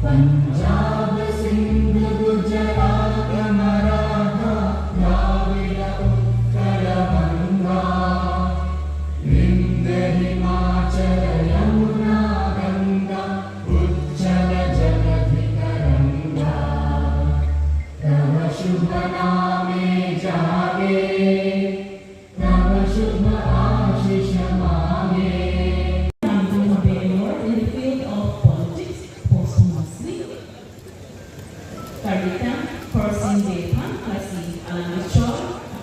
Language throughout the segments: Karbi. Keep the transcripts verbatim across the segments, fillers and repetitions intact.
Punjab, Sindh, Gujarat, Maratha, Dravida, Utkala, Ganga, Ind, Himachal, Yamuna, Ganga, Uttal, Jaladhi, Taranga, Tava, Shubh, Name, Jage, Tava, Shubh, Ashish, Mange. Nangtum Bangalore in the field of politics posthumously. Karbi Tang Khorsing Bey aphan lasi alang kechor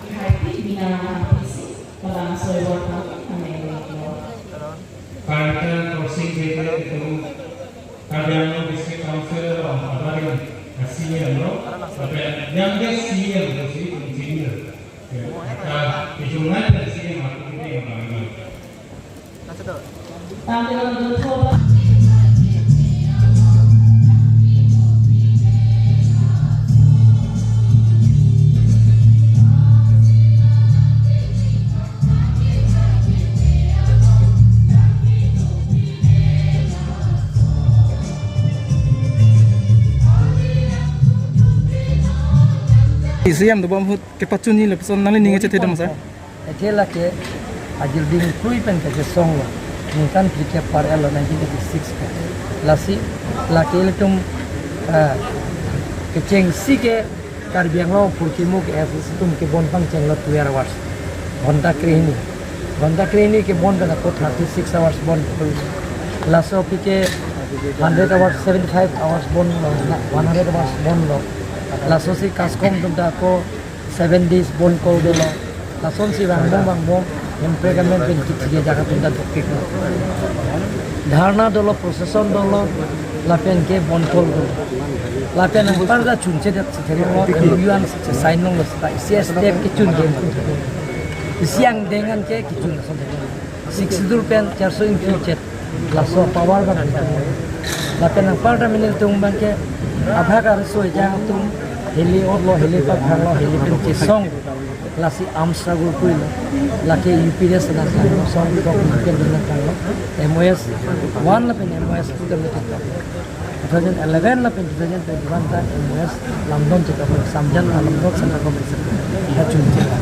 akehaipi Bina Ronghang P C, labangso award aphan nangmelo. Karbi Tang Khorsing Bey ke itum Karbi Anglong District Council along abarim a-C E M lo, lapen youngest C E M pusi itum chini lo. Ya, kata itum nai C E M aku kita yang paling. C E M dobom ahut kepachunji lapuson nangli ning kechethe dam sir? Athe lake ajir ding krui pen kachesong lo. Ningkan phlikep par-et lo nineteen eighty-six pen. Lasi lake ilitum, ah, kechengsi ke Karbi Anglong phurkimo ke F S C atum kebon pangcheng lo twelve hours. Ghonta krehini. Ghonta krehini kebon pen ako thirty-six hours bon krui. Laso aphi ke hundred hours, seventy-five hours bon lo, na, one hundred hours bon lo. Laso si CASCOM atum ta ako seven days bon kol dolo. Lasonsi vangbom vangbom, Hemprek amen pen kithike ajahak atum ta dokpik lo. Dharna dolo, procession dolo, lapen ke bon kol dolo. Lapen anparta chunchedet si theklonglo, M O U an si sign longlo seta, isi step kechun ke. Isi angdeng an ke kechun lason theklonglo. Sixth Schedule pen charso ingkri chet. Laso power abang. Lapen anparta mini atum abang ke abhag arso ejang atum heli otlo, heli paphanglo, heli pen chesong. Lasi arm struggle puilo. Lake U P D S na tanglo, song kok pen na tanglo. M O S one lapen M O S two lapen two thousand eleven lapen two thousand twenty-one ta M O S lamdon chekap, Samjan lamdon sana kom. Kachun chekap.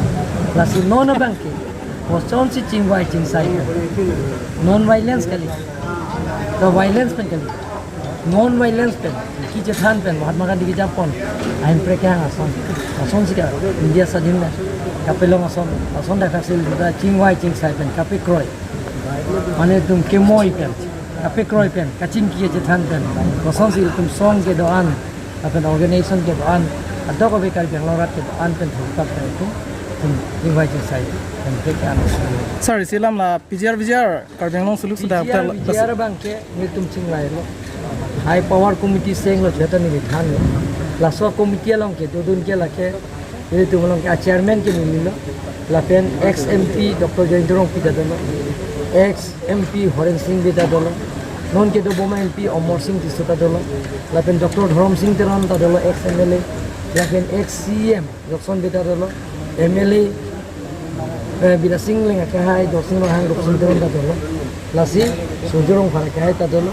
Lasi non abang ke kosonsi chingvai chingsai. Non violence kali. To violence pen kali. Non violence pen. Kechethan pen Mahatma Gandhi kejapon. Ahemprek kehang ason. Asonsi ke India swadhin na kapelong ason. Ason dak hasil kita chingvai chingsai pen kapekroi. Mane itum kemoi pen, kapekroi pen, kachingki kechethan pen, kosonsi itum song kedo-an, lapen organization kedo-an, adok ave Karbi Anglong arat kedo-an pen thurkak pen itum, itum chingvai chingsai pen ke kan. Sir, isi alam la P G R, V G R, Karbi Anglong Suluk Suda P G R, Hotel, V G R abang ke nelitum chingvailo. High power committee senglo jota neli thanlo. Laso committee along kedodun ke lake ilitum along ke a-chairman ke nelilo. Lapen ex M P Doctor Jayanta Rongpi ta dolo. Ex M P Horen Sing Bey ta dolo. Non kedobom M P Amarsing Tisso ta dolo. Lapen Doctor Dhorom Sing Teron ta dolo, ex M L A. Lapen ex C E M Johnson Bey ta dolo. M L A, eh, Bidya Sing Engleng akehai, Dorsing Ronghang, Rupsing Teron ta dolo. Lasi Surjya Rongphar akehai ta dolo.